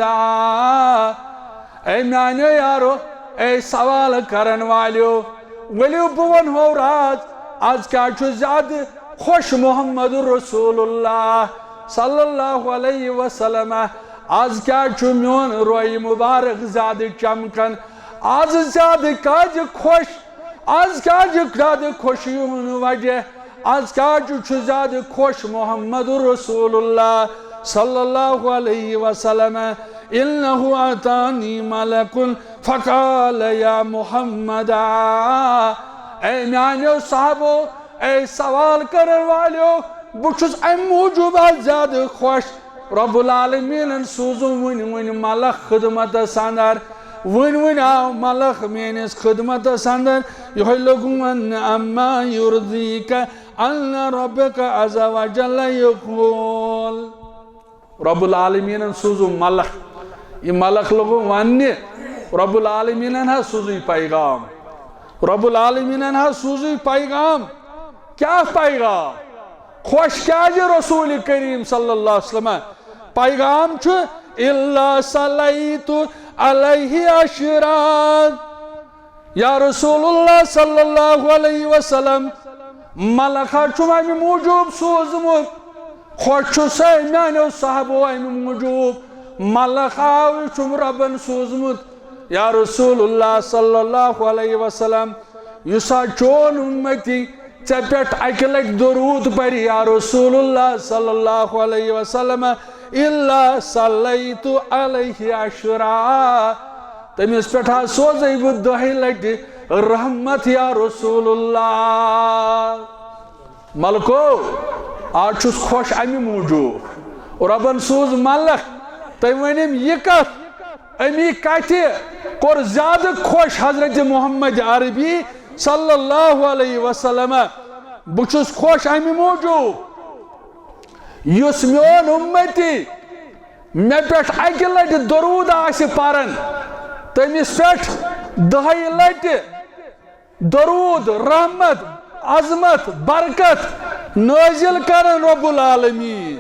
اے میانیو یارو، اے سوال کرن والیو، ؤلِو بہٕ ونہو راز، از کیٛاہ چھُ زیادٕ خۄش محمد رسول اللہ صلی اللہ علیہ وسلم؟ از کیٛاہ چھُ میون رویہِ مُبارک زیادٕ چمکان؟ از زیادٕ کیٛازِ خۄش؟ از کیٛازِ زیادٕ خوشی ہُنٛد وجہ؟ از کیٛازِ چھُ زیادٕ خۄش محمد رسول اللہ صلی اللہ علیہ وسلم؟ انه اتانی ملک فقال یا محمد۔ اے میانیو صحابو، اے سوال کرن والیو، بہٕ چھُس امہِ موٗجوٗب از زیادٕ خۄش۔ رب العالمینن سوٗزُن وٕنۍ وٕنۍ ملک خدمتس اندر، وٕنۍ وٕنۍ آو ملک میٲنِس خدمتس اندر۔ یِہوٚے لوٚگُم وننہٕ، اما یرضیک ان ربک عز وجل یقول۔ رب العالمینن سوٗزُم ملک۔ یہِ ملک لوٚگُم وننہِ، رب العالمینن حظ سوٗزُے پیغام۔ رب العالمینن حظ سوٗزُے پیغام۔ کیٛاہ پیغام؟ خۄش کیٛازِ رسول کریم صلی اللہ علیہ وسلم؟ پیغام چھُ، الا صلیت علیہ عشرا۔ یا رسول اللہ صلی اللہ علیہ وسلم، ملک حظ چھُم امہِ موٗجوٗب سوٗزمُت، خۄش چھُ سا میانیو صحابو امہِ موٗجوٗب۔ ملک آو، یہِ چھُم ربن سوٗزمُت۔ یا رسول اللہ صلی اللہ علیہ وسلم، یُس ہا چون اُمتی ژےٚ پٮ۪ٹھ اکہِ لٹہِ درود پرِ، یا رسول اللہ صلی اللہ علیہ وسلم، الا صلیت علیہ عشرا، تٔمِس پٮ۪ٹھ ہا سوزے بہٕ دَہہِ لٹہِ رحمت یا رسول اللہ۔ ملکو، آز چھُس خۄش اَمہِ موٗجوٗب۔ رۄبن سوٗز ملک، تٔمۍ ؤنِم یہِ کتھ، اَمی کتھِ کوٚر زیادٕ خۄش حضرت محمد عربی صلی اللہ علیہ وسلم۔ بہٕ چھُس خۄش اَمہِ موٗجوٗب، یُس میون اُمتی مےٚ پٮ۪ٹھ اَکہِ لٹہِ درود آسہِ پران، تٔمِس پٮ۪ٹھ دَہہِ لٹہِ درود، رحمت، عظمت، برکت نٲزِل کران رب العالمین۔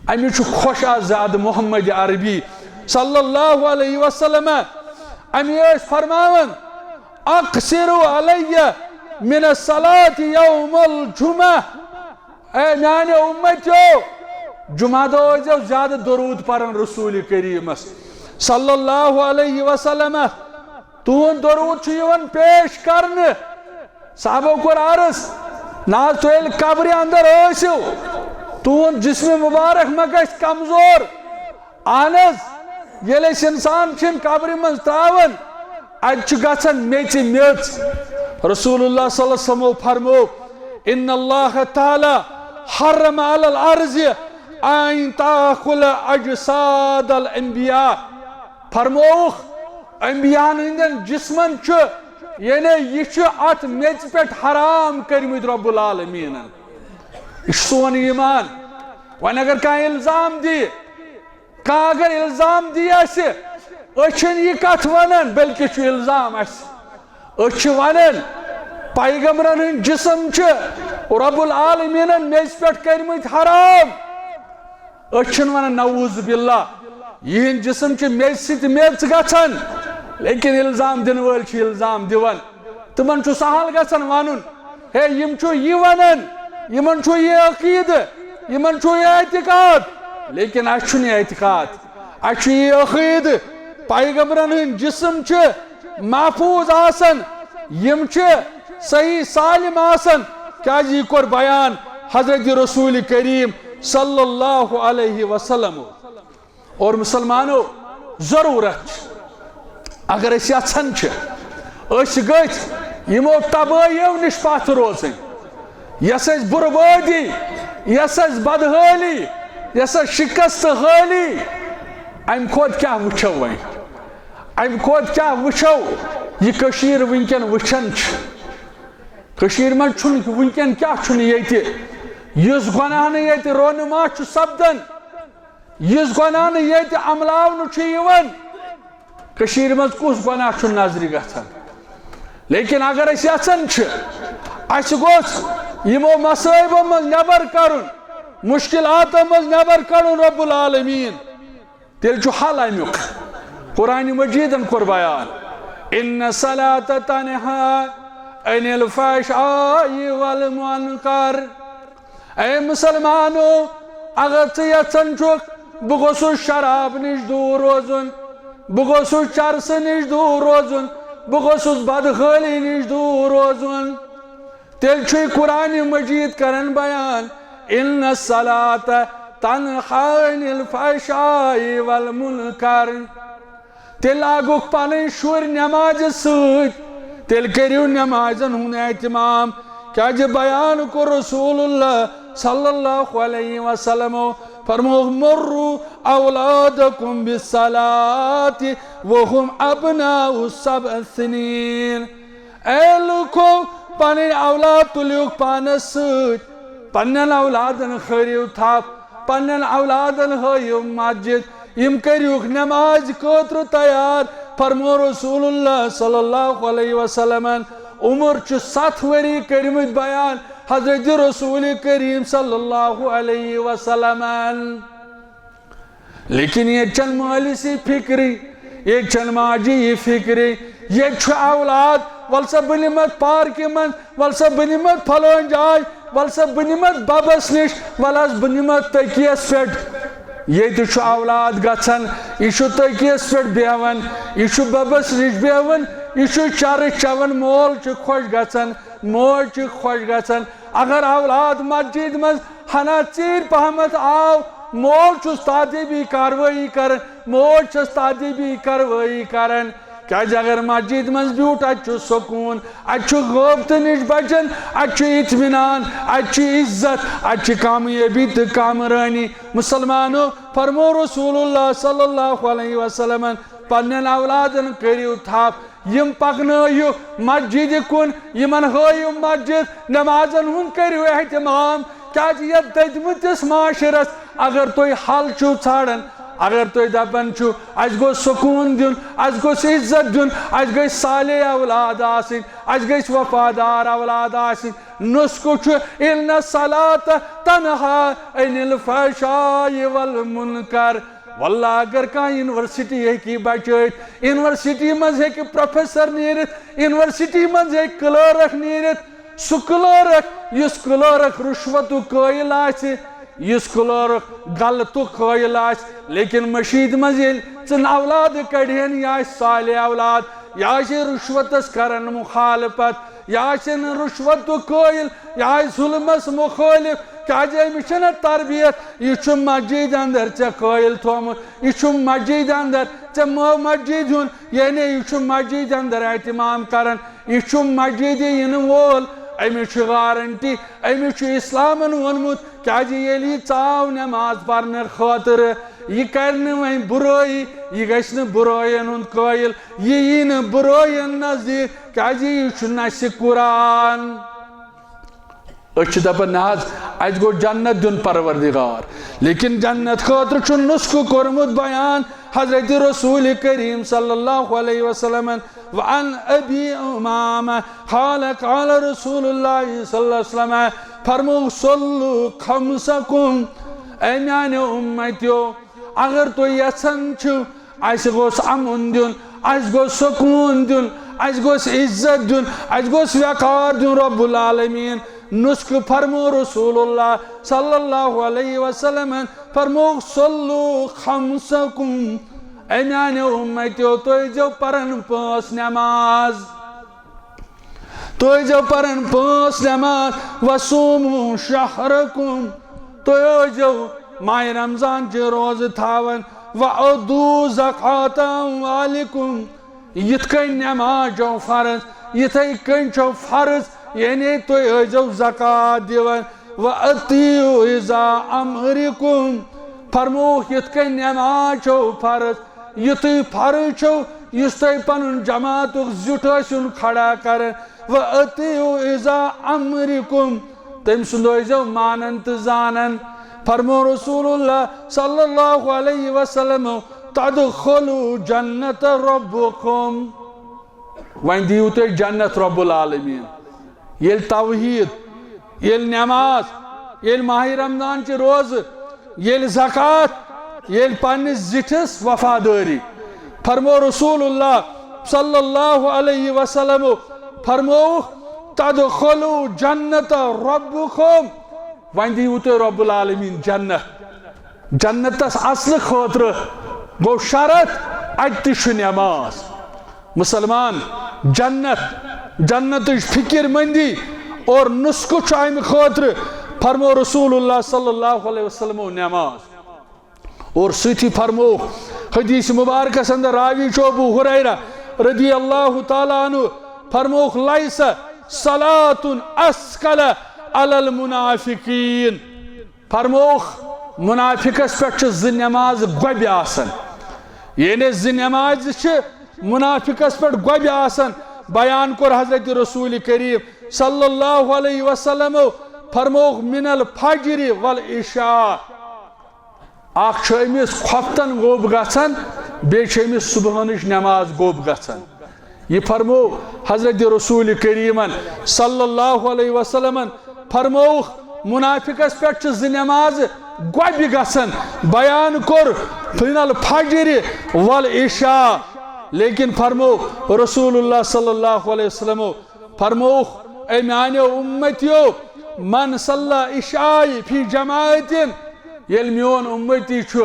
اَمہِ چھُ خۄش آز زیادٕ محمد عربی صلی اللہ علیہ وسلم۔ اَمہِ ٲسۍ فرماوان، "اقصروا علی من الصلاة یوم الجمعہ۔" اے میانیو اُمتیو، جمعہ دۄہ ٲسۍزیو زیادٕ درود پران رسول کریمس صلی اللہ علیہ وسلم۔ تُہُنٛد درود چھُ یِوان پیش کرنہٕ۔ صحابو کوٚر عرض، "نہ حظ، تُہۍ ییٚلہِ قبرِ اندر ٲسِو، تُہُنٛد جسم مبارک ما گژھِ کمزور؟" اہن حظ، ییٚلہِ أسۍ انسان چھِن قبرِ منٛز ترٛاوان، اتہِ چھُ گژھان میٚژِ میٚژ۔ رسول اللہ صلی اللہ علیہ وسلمو فرمو، "ان اللہ تعالی حرم علی الارض ان تاکل اجساد الانبیاء۔" فرمووُکھ، انبیاہن ہٕنٛدٮ۪ن جسمن چھُ، یعنی یہِ چھُ اتھ میٚژِ پٮ۪ٹھ حرام کٔرمٕتۍ رب العالمیٖنن۔ یہِ چھُ سون ایمان۔ وۄنۍ اگر کانٛہہ الزام دی، کانٛہہ اگر الزام دی اسہِ، أسۍ چھِنہٕ یہِ کتھ ونان، بلکہِ چھُ الزام اسہِ۔ أسۍ چھِ ونان، پیغمبرن ہٕنٛدۍ جسم چھِ رب العالمیٖنن میٚژِ پٮ۪ٹھ کٔرمٕتۍ حرام۔ أسۍ چھِنہٕ ونان، نعوذ باللہ، یِہِنٛدۍ جسم چھِ میٚژِ سۭتۍ میٚژ گژھان، لیکن الزام دِنہٕ وٲلۍ چھِ الزام دِوان۔ تِمن چھُ سہل گژھان ونُن، ہے، یِم چھُ یہِ ونان، یِمن چھُ یہِ عقیدٕ، یِمن چھُ یہِ اعتقاد، لیکن اسہِ چھُنہٕ یہِ اعتقاد، اسہِ چھُ یہِ عقیدٕ۔ پیغمبرن ہٕنٛدۍ جسم چھِ محفوظ آسان، یِم چھِ صحیح سالم آسان، کیازِ یہِ کوٚر بیان حضرت رسول کریم صلی اللہ علیہ وسلم۔ اور مسلمانو، ضرورت چھِ، اگر أسۍ یژھان چھِ، أسۍ گٔژھۍ یِمو تبٲہیو نِش پتھ روزٕنۍ، یۄس اَسہِ بربٲدی، یۄس اَسہِ بدحٲلی، یۄس اَسہِ شکست حٲلی، اَمہِ کھۄتہٕ کیٛاہ وٕچھو وۄنۍ؟ اَمہِ کھۄتہٕ کیٛاہ وٕچھو؟ یہِ کٔشیٖر وٕنکٮ۪ن وٕچھان چھِ، کٔشیٖرِ منٛز چھُنہٕ وٕنکٮ۪ن، کیٛاہ چھُنہٕ ییٚتہِ؟ یُس گۄناہ نہٕ ییٚتہِ رونما چھُ سپدان، یُس گۄناہ نہٕ ییٚتہِ عملاونہٕ چھُ یِوان، کٔشیٖرِ منٛز کُس گۄناہ چھُ نظرِ گژھان؟ لیکن اگر أسۍ یژھان چھِ، اَسہِ گوٚژھ یِمو مصٲیبو منٛز نٮ۪بر کڑُن، مشکلاتو منٛز نٮ۪بر کڑُن رب العالمین، تیٚلہِ چھُ حل اَمیُک۔ قرآن مجیدن کوٚر بیان، "ان الصلاۃ تنہا عن الفحشاء والمنکر۔" اے مسلمانو، اگر ژٕ یژھان چھُکھ بہٕ گوٚژھُس شراب نِش دوٗر روزُن، بہٕ گوٚژھُس چرسہٕ نِش دوٗر روزُن، بہٕ گوٚژھُس بدحٲلی نِش دوٗر روزُن، تیٚلہِ چھُے قرآن مجید کران بیان، "ان الصلاۃ تنہا عن الفحشاء والمنکر۔" تیٚلہِ لاگُکھ پنٕنۍ شُرۍ نمازِ سۭتۍ، تیٚلہِ کٔرِو نمازن ہُنٛد اہتمام، کیازِ بیان کوٚر رسول اللہ صلی اللہ علیہ وسلمو، فرمووُکھ، "مروا اولادکم بالصلاۃ وهم ابناء سبع سنین۔" اے لوٗکو، پنٕنۍ اولاد تُلیوکھ پانس سۭتۍ، پننٮ۪ن اولادن ہٲرِو تھپھ، پننٮ۪ن اولادن ہٲیِو مسجد، یِم کٔرِوکھ نمازِ خٲطرٕ تیار۔ فرمو رسول اللہ صلی اللہ علیہ وسلمن، عمر چھُ ستھ ؤری کٔرمٕتۍ بیان حضرت رسول کریم صلی اللہ علیہ وسلمن۔ لیکن ییٚتہِ چھَنہٕ مٲلِس یہِ فِکرٕے، ییٚتہِ چھَنہٕ ماجہِ یہِ فِکرٕے، ییٚتہِ چھُ اولاد، وَل سا بہٕ نِمَتھ پارکہِ منٛز، وَل سا بہٕ نِمَتھ فلٲنۍ جاے، وَل سا بہٕ نِمَتھ بَبَس نِش، وَل حظ بہٕ نِمَتھ تٔکیَس پٮ۪ٹھ۔ ییٚتہِ چھُ اولاد گژھان، یہِ چھُ تٔکیَس پٮ۪ٹھ بیٚہوان، یہِ چھُ بَبَس نِش بیٚہوان، یہِ چھُ چرٕس چٮ۪وان، مول چھُ خۄش گژھان، موج چھِ خۄش گژھان۔ اگر اولاد مسجد منٛز ہنا ژیٖرۍ پہمتھ آو، مول چھُس تادیبی کاروٲیی کران، موج چھس تادیبی کاروٲیی کران۔ کیازِ اگر مسجد منٛز بیوٗٹھ، اتہِ چھُ سکوٗن، اتہِ چھُ غٲبتہٕ نِش بچان، اتہِ چھُ اطمینان، اتہِ چھُ عزت، اتہِ چھِ کامیٲبی تہٕ کامرٲنی۔ مسلمانو، فرمو رسول اللہ صلی اللہ علیہ وسلمن، پننٮ۪ن اولادن کٔرِو تھپھ، یِم پکنٲیِو مسجدِ کُن، یِمن ہٲیِو مسجد، نمازن ہُنٛد کٔرِو اہتمام۔ کیازِ یتھ دٔدمٕتِس معاشرس اگر تُہۍ حل چھِو ژھانڈان، اگر تُہۍ دپان چھِو، اسہِ گوٚژھ سکوٗن دیُن، اسہِ گوٚژھ عزت دیُن، اسہِ گٔژھۍ صالح اولاد آسٕنۍ، اسہِ گٔژھۍ وفادار اولاد آسٕنۍ، نسخہٕ چھُ، ان الصلاۃ تنہا عن الفحشاء والمنکر۔ واللہ، اگر کانٛہہ یونیورسٹی ہیٚکہِ بچٲیِتھ، یونیورسٹی منٛز ہیٚکہِ پروفیسر نیٖرِتھ، یونیورسٹی منٛز ہیٚکہِ کلرک نیٖرِتھ، سُہ کلرک یُس کلرک رُشوتُک قٲیِل آسہِ، یُس کلرک غلطُک قٲیِل آسہِ، لیکن مٔشیٖد منٛز ییٚلہِ ژٕ اولاد کڑِہن، یہِ آسہِ صالح اولاد، یہِ آسہِ رُشوتس کران مخالفت، یہِ آسہِ نہٕ رُشوتُک قٲیِل، یہِ آسہِ ظُلمس مُخٲلِف، کیازِ أمِس چھنہٕ تربیت، یہِ چھُ مسجد اندر ژےٚ قٲیِل تھومُت، یہِ چھُ مسجد اندر ژےٚ مو-، مسجد ہُنٛد، یعنی یہِ چھُ مسجد اندر اہتمام کران، یہِ چھُ مسجد یِنہٕ وول، أمِس چھُ گارنٹی، أمِس چھُ اسلامن ووٚنمُت، کیازِ ییٚلہِ یہِ ژاو نماز پرنہٕ خٲطرٕ، یہِ کرِ نہٕ وۄنۍ بُرٲیی، یہِ گژھِ نہٕ بُرٲیَن ہُنٛد قٲیِل، یہِ یی نہٕ بُرٲیَن نزدیٖک، کیازِ یہِ چھُ نسِ قرآن۔ أسۍ چھِ دپان، نہ حظ، اسہِ گوٚو جنت دیُن پروردگار، لیکن جنت خٲطرٕ چھُ نسخہٕ کوٚرمُت بیان حضرت رسول کریم صلی اللہ علیہ وسلمن۔ وعن ابی امامہ قال قال رسول اللہ صلی اللہ علیہ وسلم، فرمو، صلو خمسکم، اے میانیو امتیو، اگر تُہۍ یژھان چھِو اسہِ گوٚژھ امُن دیُن، اسہِ گوٚژھ سکوٗن دیُن، اسہِ گوٚژھ عزت دیُن، اسہِ گوٚژھ وقار دیُن رب العالمین۔ نسخہٕ فرمو رسول اللہ صلی اللہ علیہ وسلمن، فرمو، صلو خمسکم، اے میانیو امتیو، تُہۍ ٲسۍزیو پران پانٛژھ نماز۔ تُہۍ ٲسۍزیو پران پانٛژھ نماز، وصوموا شہرکم، تُہۍ ٲسۍزیو ماہِ رمضان چہِ روزٕ تھاوان، وأدوا زکاة اموالکم، یِتھ کٔنۍ نماز چھو فرض، یِتھے کٔنۍ چھو فرض، یعنی تُہۍ ٲسۍزیو زکوٰۃ دِوان، وأطیعوا اذا امرکم، فرمووُکھ یِتھ کٔنۍ نماز چھو فرض، یُتھُے فرض چھو، یُس تۄہہِ پنُن جماعتُک زیُٹھ ٲسِو کھڑا کران، وأطیعوا اذا امرکم، تٔمۍ سُنٛد ٲسۍزیو مانان تہٕ زانان۔ فرمو رسول اللہ صلی اللہ علیہ وسلم، تدخلوا جنت ربکم، وۄنۍ دِیِو تُہۍ جنت رب العالمین۔ ییٚلہِ توحید، ییٚلہِ نماز، ییٚلہِ ماہِ رمضان چہِ روزٕ، ییٚلہِ زکوٰۃ، ییٚلہِ پننِس زِٹھِس وفادٲری۔ فرمو رسول اللہ صلی اللہ علیہ وسلم، فرمووُکھ، تدخلوا جنت ربکم، وۄنۍ دِیِو تُہۍ رب العالمین جنت۔ جنتس اژنہٕ خٲطرٕ گوٚو شرط، اتہِ تہِ چھُ نماز۔ مسلمان، جنت، جنتٕچ فکر مندی اور نسخہٕ چھُ امہِ خٲطرٕ، فرمو رسول اللہ صلی اللہ علیہ وسلمو، نماز۔ اور سۭتی فرمووُکھ حدیث مبارکس اندر، راوی چھُ ابو ہریرہ رضی اللہ تعالیٰ عنہ، فرمووُکھ، لیس صلاة اثقل علی المنافقین۔ فرمووُکھ، منافقس پٮ۪ٹھ چھِ زٕ نماز گۄبہِ آسان، یعنی زٕ نمازِ چھِ منافقس پٮ۪ٹھ گۄبہِ آسان۔ بیان کوٚر حضرت رسول کریم صلی اللہ علیہ وسلمو، فرمووُکھ، من الفجر والعشاء۔ اکھ چھُ أمِس خۄفتن گوٚب گژھان، بیٚیہِ چھِ أمِس صبحٲنٕچ نماز گوٚب گژھان۔ یہِ فرمو حضرت رسول کریمن صلی اللہ علیہ وسلمن، فرمووُکھ، منافقس پٮ۪ٹھ چھِ زٕ نمازٕ گۄبہِ گژھان۔ بیان کوٚر من الفجر والعشاء، لیکن فرمو رسول اللہ صلی اللہ علیہ وسلمو، فرمووُکھ، اے میانیو امتیو، من صلی عشاء فی جماعت، ییٚلہِ میون امتی چھُ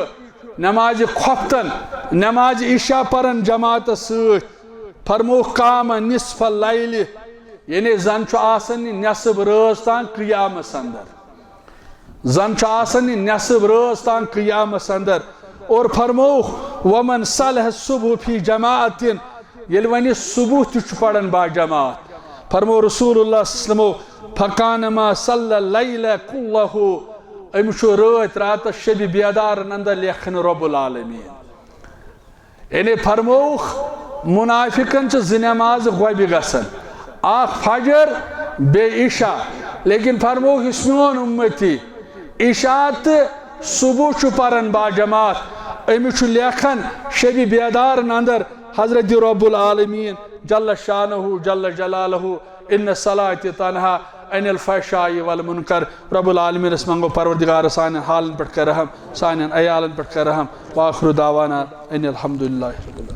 نمازِ خۄفتن، نمازِ عشاء پران جماعتس سۭتۍ، فرمووُکھ، قام نصف اللیل، یعنی زن چھُ آسان یہِ نصف رٲژ تام قیامس اندر۔ زن چھُ آسان یہِ نصف رٲژ تام قیامس اندر۔ اور فرمووُکھ، ومن صلح الصبح فی جماعت، ییٚلہِ وۄنۍ صبح تہِ چھُ پران با جماعت، فرمو رسول اللہ صلی اللہ علیہ وسلمو، فکانما صلی اللیل کلہ، أمِس چھُ رٲتۍ راتس شبِ بیدارن اندر لیکھان رب العالمین۔ یعنی فرمووُکھ، منافقن چھِ زٕ نمازٕ غۄبہِ گژھان، اکھ فجر، بیٚیہِ عشاء۔ لیکن فرمووُکھ، یُس میون امتی عشاء تہٕ صبح چھُ پران با جماعت، أمِس چھُ لیکھان شبِ بیدارن اندر حضرت رب العالمین جل شانہ جل جلالہ، ان صلاتی تنہا عن الفحشاء والمنکر۔ رب العالمینس منگو، پروردگار، سانٮ۪ن حالن پٮ۪ٹھ کر رحم، سانٮ۪ن عیالن پٮ۪ٹھ کر رحم۔ وآخر دعوانا ان الحمد للہ رب العالمین۔